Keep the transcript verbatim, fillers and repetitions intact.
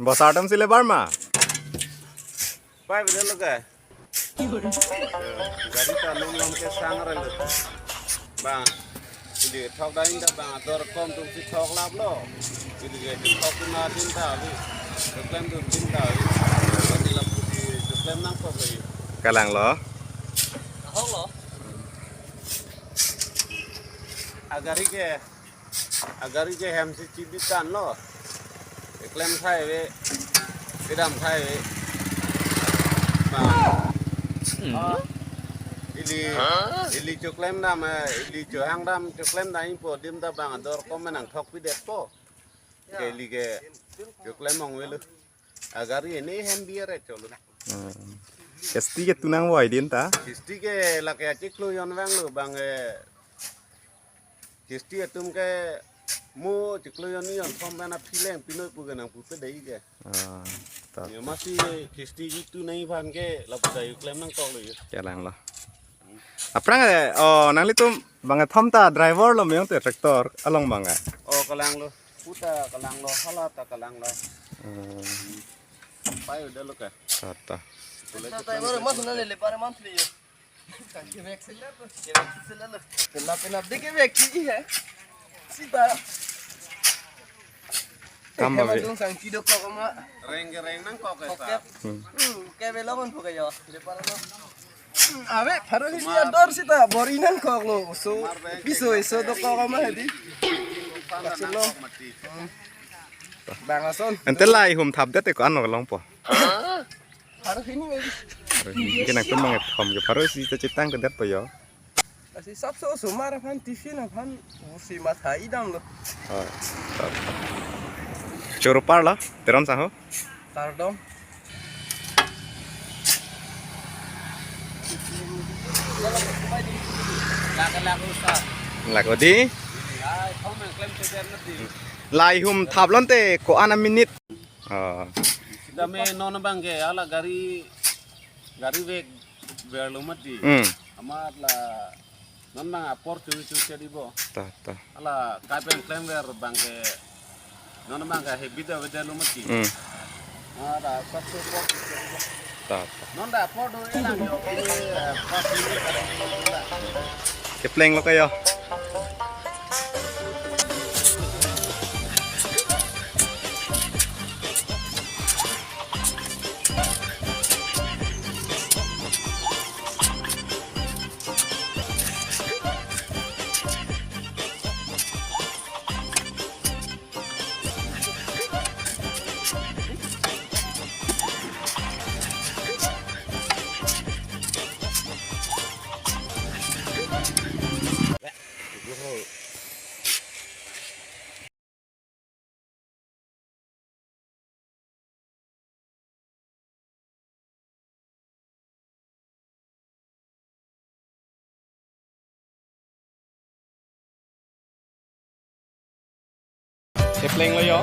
Bosar atum si lebar ma? Pai bede lo ke. Gari ta lum lum ke sang relo. Bang. Ili thok dai ta bang ador kom atum si thok lap lo. Ili ke thok tu na din ta li. Keklem tu din ta li. Ili lapu di keklem nangkok lo. Kalang lo. Ahok lo. Agari ke, agari ke hem si chibit tan lo. Keklem thai ave, kedam thai ave. Bang. Hmm. Ili, ili choklem dam, eh, ili chohang dam, choklem dam ingpo adim ta bang ador kom nangthok pidet po. Ke ili ke choklem ong avelo. Agari ene hem biar e cholo. Hmm. Kisti ke tu nangvoi din ta? Kisti ke lake achiklo jon vanglo bang, eh, kisti atum ke mo chiklo jon ni jon thom bana phileng pinoi pu ke nangpu pe dei ke. Ah, ta. Yo masi kisti itu nai phan ke lapu dai keklem nangkok lo yo. Kalang lo. Aphrang, eh, oh, nanglitum bang thom ta driver lo me-ong te tractor along bang, eh? Oh, kalang lo. Puta kalang lo, hala ta kalang lo. Hmm. Pai bede lo ke. Ta ta. Driver mas na le para monthly yo. Kena, kena deke bek ki hai. Sita. Kam ave. Dong sang kido kok ma. Reng ke reng nangkok ke sa. Oke. Hmm. Hmm, ke belongan po kayo. Ave, pharo hini ador sita bor-i nangkok lo. So, piso, so dokok ma hedi. Kachi lo. Bang ason. Ante lahei hum thapdet te ko-an lo longpo? Pharo hini maybe. Ke nangtum bang thom ke pharo isi ta chetang ke det po yo. Lasi sapso osomar aphan, tiffin aphan, si matha idam lo. Oh, ta ta. Choro par lo, Teron sang ho? Kardom. Lak, lak, usa. Lak odi? Ai, thom meng klem ke ber nadi. Lahei hum thap lo ante ko-an a minute. Oh. Sita me non bang ke, hala gari, gari vek ver lo mati. Hmm. Amat la non bang apor chu chu che di bo. Ta ta. Hala kai pen klem ver bang ke non bang ke heavy da veda lo mati. Hmm. Ada satu por chu che di bo. Ta ta. Non da apor do elang yo ke, eh, pas ini. Kepleng lo kayo. Kepleng lo yo.